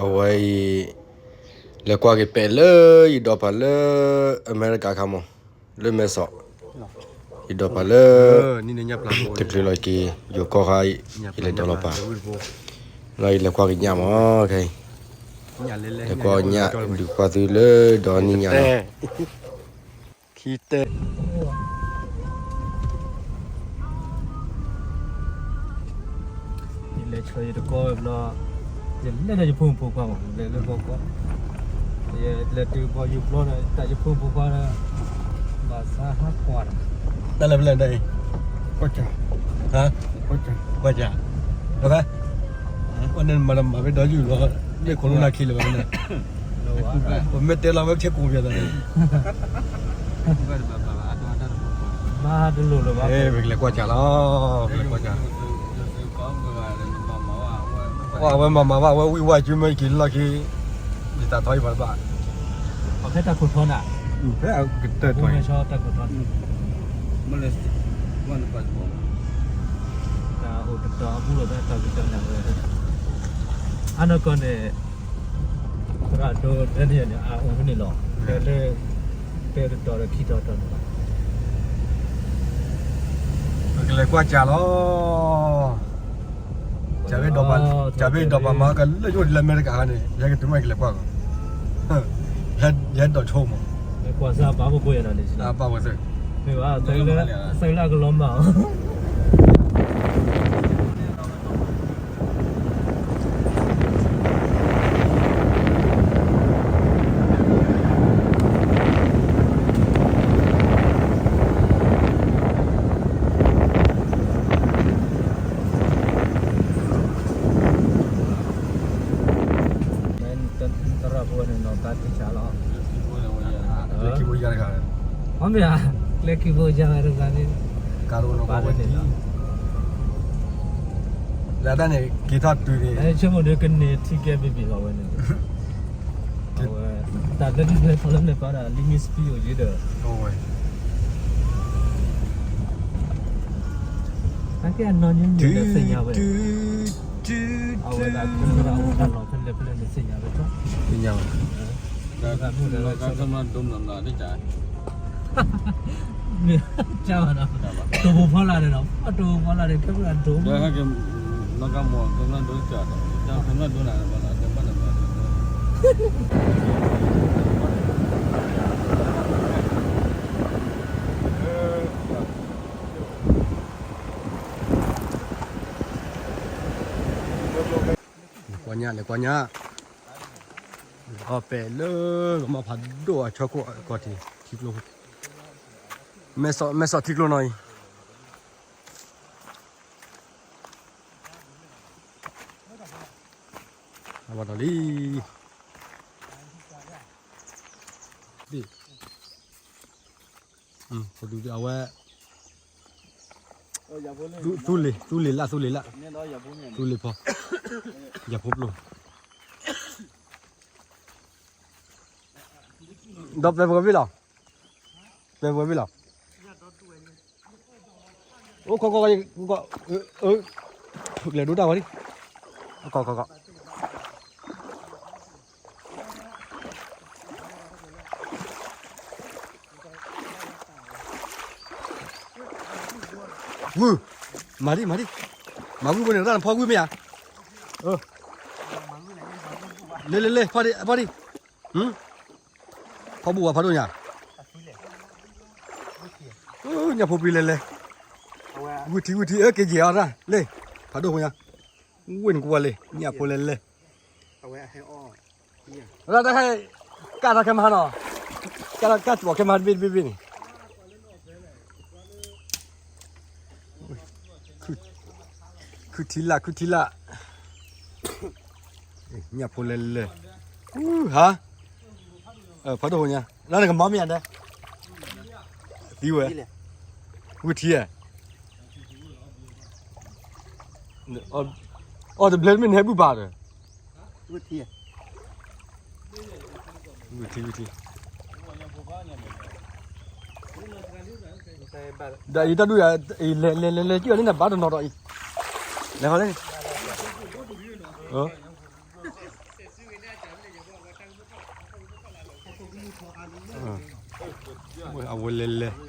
အဝဲအံၤ လဲၤကွၢ်က့ၤပဲာ်လၢယဒီပၤလၢအမဲရကၤခါမး, လၢမဲစီၣ်, ယဒီပၤလၢ တချုးလီၤက့ၤ ယိၤကီၢ်ခါအံၤ ယလဲၤဒီလီၤပၤ, လီၤယလဲၤကွၢ်က့ၤညၣ်မး, ခဲအံၤ လဲၤကွၢ်ညၣ် ဒုးကွၢ်သုလၢဒီနံၣ်ညါလီၤ. ခံတဲ ယလဲၤဆှၢယတကီၢ်ဝဲဘျီ, ယလဲၤဒီးယဖိမုၣ်ဖိခွါမး, လဲၤလၢဘီကီၢ်, ယလဲၤတုၤဘီယူၤဘျီဒီး တၢ်ယဖိမုၣ်ဖိခွါဒီး ဘၣ်ဆါဟးကွၢ်ဒီး တၢ်လဲၤဖဲလဲၣ်ဒၣ်အံၤ, ကွၢ်စၢ်, ဟါ, ကွၢ်စၢ်, ကွၢ်စၢ်, ဒီးဖဲ အန့ၣ်မၤတမၤဖဲဒီယူၤလီၤ, လၢခိၣ်နူာ်နၢ်ခံလၢၤဘၣ်န့ၣ်, ပမ့ၢ်တဲလီၤဝဲဆ့ကိးပယီၤသးန့ၣ်, မၤတလိၣ်လၢၤဘၣ်, ပကလဲၤကွၢ်စၢ်လီၤ, ပကလဲၤကွၢ်စၢ်, အဝဲမၤမၤဘၣ်, အဝဲဝံၣ်ဝါကၠူမ့ၢ်က့ၤလီၢ်ခံ, ယတၢ်ထီအံၤဘၣ်တဘၣ်, ဖဲတၢ်ခိၣ်ထီနၤ, ဖဲအကတၢၢ်ထီအံၤ, တၢ်ခိၣ်ထီ, တၢ်အိၣ်တတီၤအပူၤလီၤ တၢ်ကတၢၢ်နၤဝဲ, အနီၢ်ကီၢ်န့ၣ် သရၣ်ဒိၣ်ဒဲန့ၣ်န့ၣ် အအိၣ်ဖဲန့ၣ်လီၤ, ဖဲလၢ တဲတတီၤဒီးခံတီၤတီၤန့ၣ်လီၤ, ပကလဲၤကွၢ်စၢ်လီၤ, ကၢ်ဘ့ၣ်ဒီးပၤ, ကၢ်ဘ့ၣ်ဒီးပၤမၤကလၢယအိၣ်လၢအမဲရကၤန့ၣ် ယဟဲကတုၤမးကလဲၤကွၢ်ကီး, ယဟဲဒိးဆိကမိၣ်, ကွၢ်စၢ်ပာ်ဖှိၣ်ဖိယၤဒီးန့ၣ်, ပာ်ဖှိၣ်စၢ်, မ့ၢ်ဘၣ်, သးလၢအကလီၤမၢ်အီၤ သရၣ်ဖိန့ၣ် နီၢ်သးထံဆးလီၤ, လၢခံဖိယါတဂၤ, မ့ၢ်ဧါ, လၢခံဖိယါတဂၤန့ၣ်, ကါဒိၣ်နီၢ်ကီၢ်ဝဲန့ၣ်လီၤ, လၢတၢ်န့ၣ် က့ၤထီၣ်တုၤန့ၣ်, ဆိကမိၣ်ဒီးကန့ၢ်ထံကဲဘံဘံလီၤဝဲန့ၣ်, အဝဲ တၢ်လၢဒ်လဲၣ်ထီၣ်လၢန့ၣ်ပၢ်ဒီး limit speed အိၣ်ယံၤဒီး, အကဲအနီၢ်ညီနုၢ်လၢသ့ၣ်ညါဝဲ, အဝဲဒၣ်ဖဲလၢအအိၣ်တၢ်လီၢ်ဖဲလဲၣ်ဖဲလဲၣ်န့ၣ်သ့ၣ်ညါဝဲ, သ့ၣ်ညါဝဲ, မ့ၢ်ကၢ်ဘၣ်နီၤ, တိၢ်ဖိဖီလာ်န့ၣ်နီၤ, တိၢ်ဖိဖီလာ်န့ၣ် ခဲမုၢ်ဒိၣ်, လဲၤကွၢ်ညၣ် လဲၤကွၢ်ညၣ်, အီၣ်ပဲာ်လၢကမၤဖးဒိၣ်အဆၢခိၣ်အကီၢ်ထံး ထံကျိ, မဲစီၣ် မဲစီၣ်ထံကျိနီၤအံၤ, အဘၣ်ဒီးလံ, အဝဲ သူလ့ၤ သူလ့ၤလၢ် သူလ့ၤလၢ် သူလ့ၤဖီ ယၤဖိပျိၢ် ဒီးပဲၤပှဲၤဘ့ၣ်လီၤ, ပဲၤပှဲၤဘ့ၣ်လီၤ, အိၣ်ကီကီ လဲၤဒိတၢ်ဝဲလံ, ကီကီကီ ဝုၢ်, မၤဒံး မၤဒံး, မၤဝုၢ်ဖိန့ၣ် တၢ်နဖီဝုၢ်မ့ၢ်ဧါ, လဲၤလဲၤလဲၤ ဖီဒံး ဖီဒံး, ဖီဘူၣ်ဝဲဖးဒိၣ်ညါ, ညၣ်ဖိပျံၤလဲၤလဲၤ, ဝုၢ်ထံ ဝုၢ်ထံ အက့ၤယဲၤအီၤတၢ် လ့ၢ်, ဖးဒိၣ်ဖိညါ, ဝ့ၢ်နကွၢ်လံ ညၣ်ဖိလဲၤလဲၤ တၢ်ခဲ ကၢ်တၢ်ခဲမဟါနီၤ, ကၢ်တၢ်ခဲကၠီၤခဲမဟါတဘ့ၣ်တဘ့ၣ်တဘ့ၣ်န့ၣ်, ခုထံလာ် ခုထံလာ်, ညၣ်ဖိလဲၤလဲၤ, ဟါ, ဖးဒိၣ်ဖိညါ လၢနကမၤမ့ၢ်ဧါဒဲး, သံဝဲ, ဝုၢ်ထံဧါ, အီၣ်တဘျဲးမ့ၢ်နဟဲဘူၣ်ဘၣ်ဒီး ဝုၢ်ထံ ဝုၢ်ထံ ဝုၢ်ထံ, ဒီးအံၤတၢ်ဒုးယၤ လဲၤလဲၤလဲၤလဲၤ ကၠီၣ်န့ၣ်နဘၣ်တနီၤဒီးအံၤ, လဲၤဃီလဲၣ်န့ၣ်, အၢ, အဝဲလဲၤလဲၤ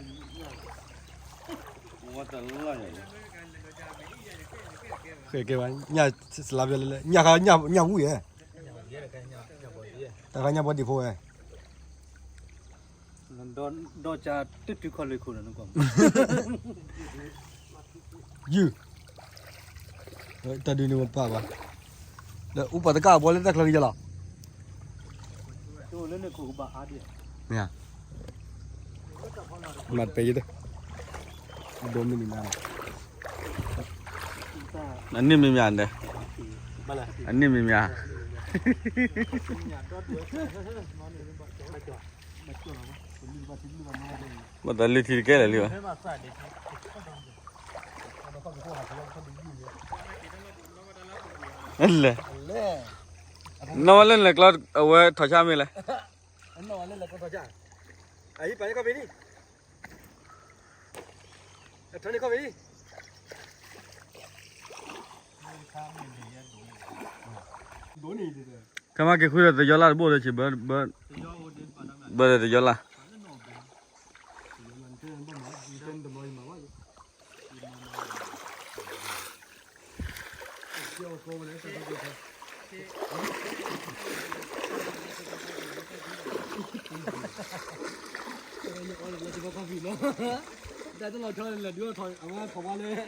ဃဲကဲဘၣ် ညၣ်စလါဖျဲလဲၤလဲၤ ညၣ်ခါ ညၣ်ဝံၣ်ဧဲ တၢ်ခါညၣ်ဘီဒံဖိဝဲ ဒီးကတုတုခီၣ်လၢခိၣ်နကွၢ် ယုၢ် တၢ်ဒုးန့ၣ်ပပာ်ဘၣ် ဒီးအူပာ်တကၣ်အဘီလၢတၢ်ချၢကယီလီၤ မ့ၢ်ဧါ မၤတပဲယတ အဒိမ့ၢ်နံၤမၤ အနံၣ်မံၤမံၤန့ၣ် အနံၣ်မံၤမံၤ ဘၣ်သးလၢထံတကဲလၢာ်လံဘၣ် လဲၣ် နီၢ်ဝဲလၢနကျီ အဝဲထီၣ်ဆၣ်မ့ၢ်လဲၣ် နီၢ်ဝဲလၢနကျီ အဝဲထီၣ်ဆၣ်မ့ၢ်လဲၣ် အဟံၣ်ပာ်န့ၢ်ခီၣ်ဖံးလံ အထီန့ၢ်ခီၣ်ဖံးလံ ခဲမၤက့ၤဃုဒီးတယီလၢ်တဘိၣ်ဒီးဆံးဘၢ ဘၢဒီးတယီလၢ် တၢ်တလီၤဆီလၢဒုးထီၣ် အဝဲထီၣ်ဝါလၢ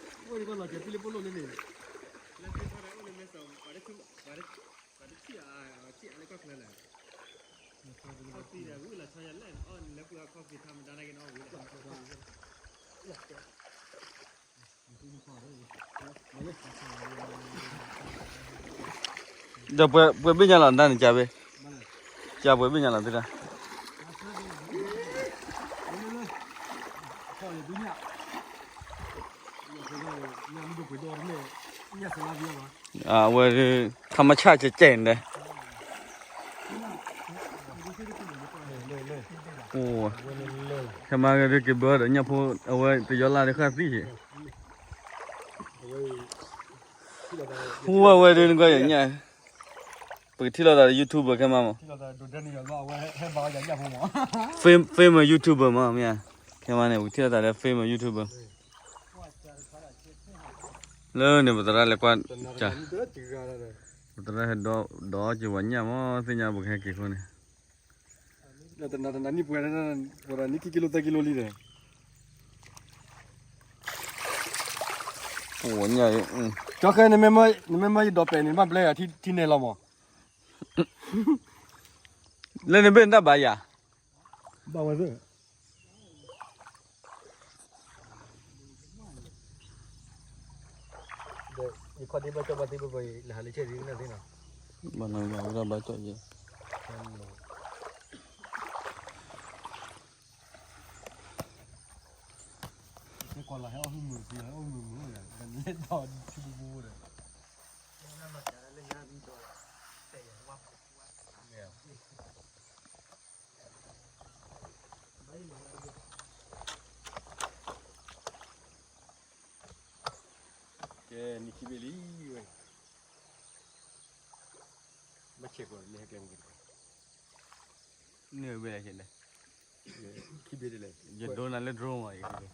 ထီၣ်ကီၢ်ပူၤဒီး အိၣ်ဒံးကီၢ်လီၤစဲးပံလၢပလိၣ်လၢန့ၣ် လၢပထံၣ်အါ ထံၣ်အါလၢကီၢ်ချၢလဲၣ် ခီၣ်ဖံးဒီးဝံၣ်လီၤဆီယလဲၣ် အီၣ်နလဲၤပှ့ၤအီၣ်ခီၣ်ဖံး ထါမတၤနာ်က့ၤနီၣ်ဝံၣ်လီၤ ဒီးပှဲၤဘ့ၣ်ညါလီၤ နတၢ်န့ၣ် ကၢ်ဘ့ၣ် ကၢ်ပှဲၤဘ့ၣ်ညါလီၤ သုတၢ် အဝဲ ခါမဆၣ်ကဲကဲန့ၣ်ဒီး ခဲမၤက့ၤဒုးက့ၤဘၢဒီးညၣ်ဖိ အဝဲတယီလၢ်ဒီးဃၣ်သံၣ် ဝဲဝဲဒုးနကွၢ်ယညၣ် ပကထံၣ်လိာ်သးဒီး YouTuber ခဲမၤမး famous YouTuber မး မ့ၢ်ဧါ ခဲမၤန့ၣ် ပကထံၣ်လိာ်သးဒီး famous YouTuber လၢန့ၣ် ပသရၣ်လဲၤကွၢ်ကၢ် ပသရၣ်ဟဲဒီးဒီးက့ၤဝဲညၣ်မး သ့ၣ်ညါပကဟဲက့ၤဃိန့ၣ် တနၤတနၤနံၣ်ပှဲၤ ပှဲၤဒီးနံၣ်ခံကံလိ သၢကံလိလံဒီး ပဝဲညၣ် ကၠီဃဲ နမ့ၢ်မၢယဒိးပဲာ်န့ၣ် ဘၣ်ဘျဲယၤထံနဲၣ်လီၤမး လၢနဘ့ၣ်နတၢ်ဘၣ်ယၤ ဘၣ်ဝဲသ့ၣ် ယခီၣ်ဒ့ဘၣ်ကၠီၣ်ဘၣ်သ့ၣ်ဘၣ်ဘၣ် လၢဟးလၢဆဲၣ်ဒ်နသ့ၣ်နီၤ ဘၣ်နီၤယၤဝဲဒၣ်ဘၣ်ကၠီၣ်ယဲ ကီၢ်လီၤဟဲအီၣ်ဟုမုၢ်သံ ဟဲအီၣ်ဟုမုၢ်မုၢ်လီၤ လဲၤဒီးထံဘူဘူဒီး ကဲ နံၣ်ခံဘ့ၣ်လံဝဲ ဘၣ်ဆဲးကွၢ်လၢဟဲကဲမုၢ်ကဲတကွၢ် န့ၢ်ဝဲလဲၣ်ကဲလဲၣ် ခံဘ့ၣ်ဒ်လဲၣ် ယဒိနၤလၢ drone မး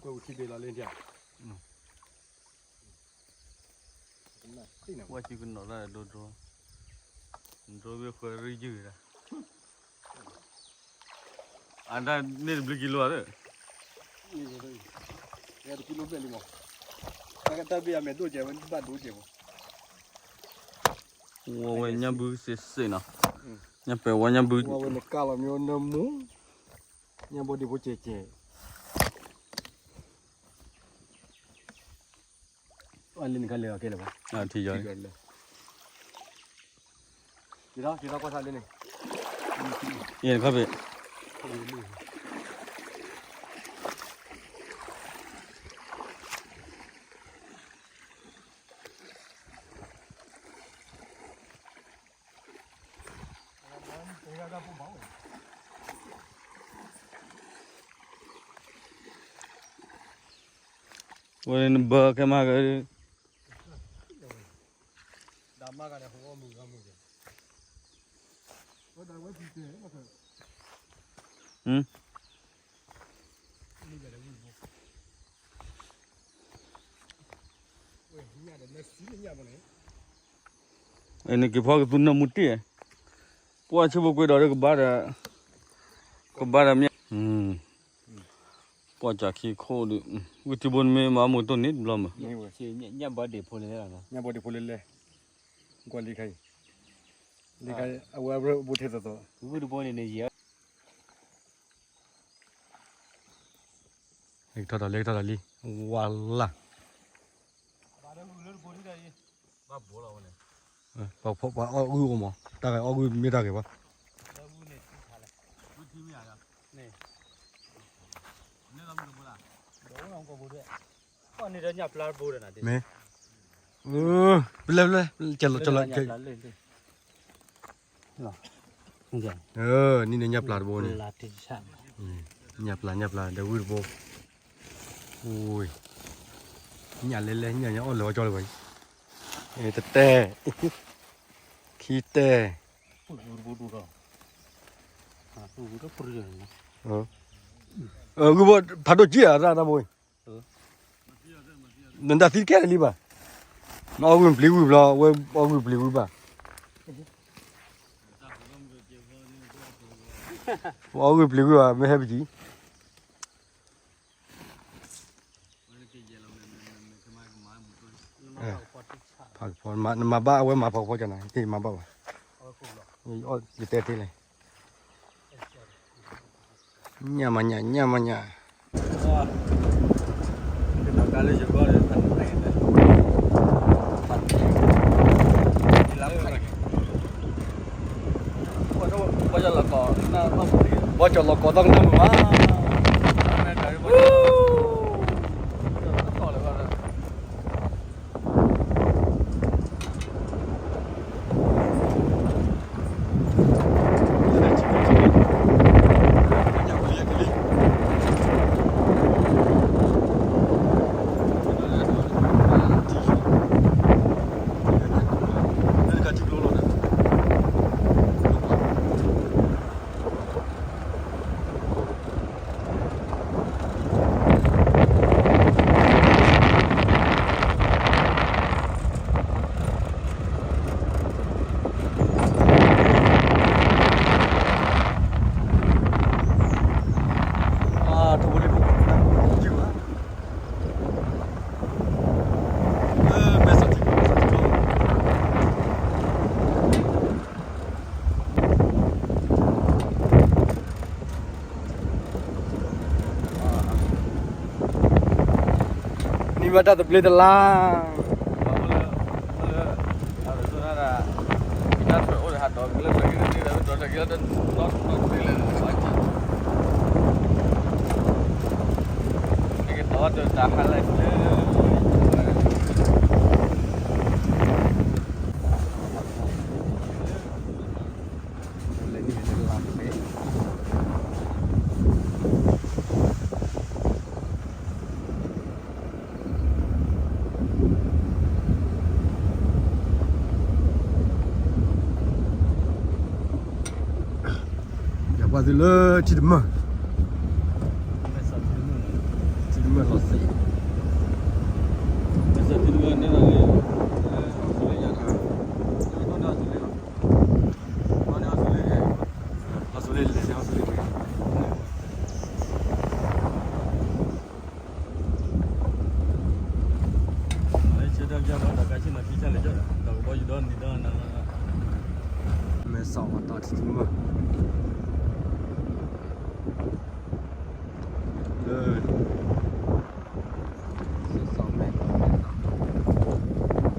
ကွဲးဝံၤခံဘ့ၣ်လီၤလၢ ဝဲစုကနီၤတၢ်ဒိ drone, drone ဘ့ၣ်ဃၢရံယုၢ်ဒၣ်, အတၢ်န့ၢ်တဘျုးကံလိဧါ, တကံလိဘျဲၣ်လံမး, တၢ်ဘ့ၣ်အမဲာ်ဒိၣ်ကဲဝဲဘၣ်ဒိကဲဝဲ, ဝဲဝဲညၣ်ဘုစ့စ့နီၤ, ညၣ်ပဲာ်ဝဲညၣ်ဘု, ဝဲနကၢ်လီၤမ့ၢ်နမူ, ညၣ်ဘီဒံဖိကဲကဲ လၢနခါလဲၤအီၤကဲလၢၤဘၣ်, ထံယီၤ, က့ၤထီၣ်က့ၤထီၣ်ကွၢ်ထီၣ်လၢန့ၣ်, ယဲၢ်ခီၣ်ဖံး ဝဲနဘၢခဲမးက, ဒၣ်မးကဒီးဟိအီၣ်မုၢ်ဂီၢ်မုၢ်ကဲ, နက့ၤဖီကသူနၢမူတ့ၢ်, ပှၢ်ဆၢဖိကွ့ဒီးကဘၣ်ဒီး, ကဘၣ်ဒီးမ့ၢ်, ပှၢ်စးခံခိၣ်ဒီး, ဝံထံဘိနမ့ၢ်မၤမိၢ်တိၢ်န့ၣ်တဘျီမး, ညၣ်ဘီဒ့ၣ်ဖိလဲလဲ, ညၣ်ဘီဒ့ၣ်ဖိလဲလဲ, ကွၢ်လံခါအံၤ, လံခါအဝဲအဘိထဲသိးသိး, ဝံတဘိန့ၣ်န့ၣ်ယဲၢ် လဲၤကထီၣ်ဒီး လဲၤကထီၣ်ဒီးလံ, ဝါလၢ်, ပှၤအီၣ်ဂုၢ်အိၣ်မး, တၢ်ဂဲၤအီၣ်ဂုၢ်မ့ၢ်တၢ်ဂ့ၤဘၣ်, မ့ၢ်, ပလဲၤပလဲၤ, နံၤန့ၣ်ညၣ်ပျၢ်တဘိန့ၣ်, ညၣ်ပျၢ် ညၣ်ပျၢ် ဒီးဝံတဘိ, ညၣ်လဲလဲ ညၣ်ညၣ်အီၣ်လၢာ်ဝဲကၠီလၢၤဘၣ်, တတဲ, ခံတဲ, ဂုၢ်ဘိဖးဒိၣ်ကံၣ်ဧါ တၢ်တၢ်ဘိအံၤ, နတၢ်သံတကဲလၢၤလံဘၣ်, နအီၣ်ဂုၢ်ပျံၤဂုၢ်ဘျီ ဝဲအီၣ်ဂုၢ်ပျံၤဂုၢ်ဘၣ်, ဝဲအီၣ်ဂုၢ်ပျံၤဂုၢ်ဘၣ် မ့ၢ်ဟဲပကံၣ် ဖးကဖီ နမၤဘၣ်အဝဲမၤဖးကဖီကနၤ တမၤဘၣ်ဘၣ်, ယတဲတ့ၢ်လဲၣ်, ညၣ်မၤညၣ် ညၣ်မၤညၣ်, ဘီကၠီၣ်လီၤကီးသီကနၢ်မုာ်မး, နံၤဘၣ်တၢ်သဘျ့တလါ, ယပှၤသုလၢထံတမၢၢ်, ထံတမၢၢ်လီၤသ့ၣ်, မဲာ်စီၣ်မၤတီၢ်ထံတမၢၢ်,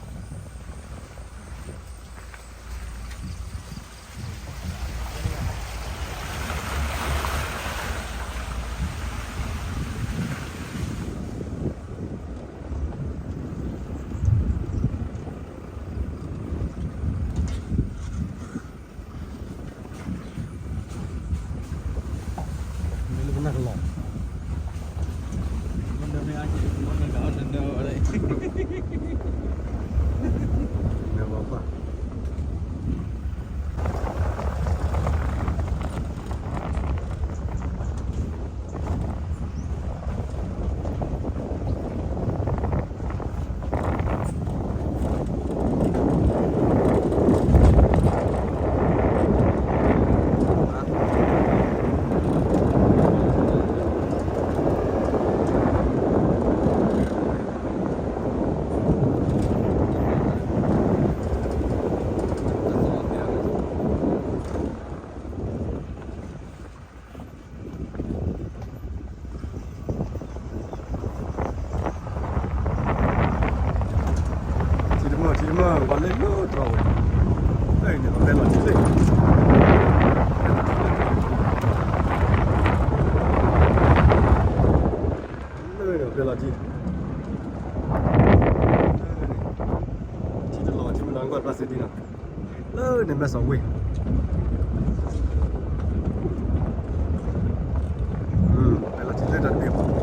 လၢ မ ပှၤလဲၤလၢတြီၤဝဲ, လၢန့ၣ် ပှၤပဲလီၤထံလၢ လၢန့ၣ် ပှၤပဲလီၤထံ, ထံတလီၤ ထံမနၤကီၢ်ပျၢ်စ့ၢ်ဒံနီၤ, လၢန့ၣ်မဲစီၤဝ့ၢ်, ပဲလီၤထံလၢတၢ်တဘ့ၣ်အပူၤ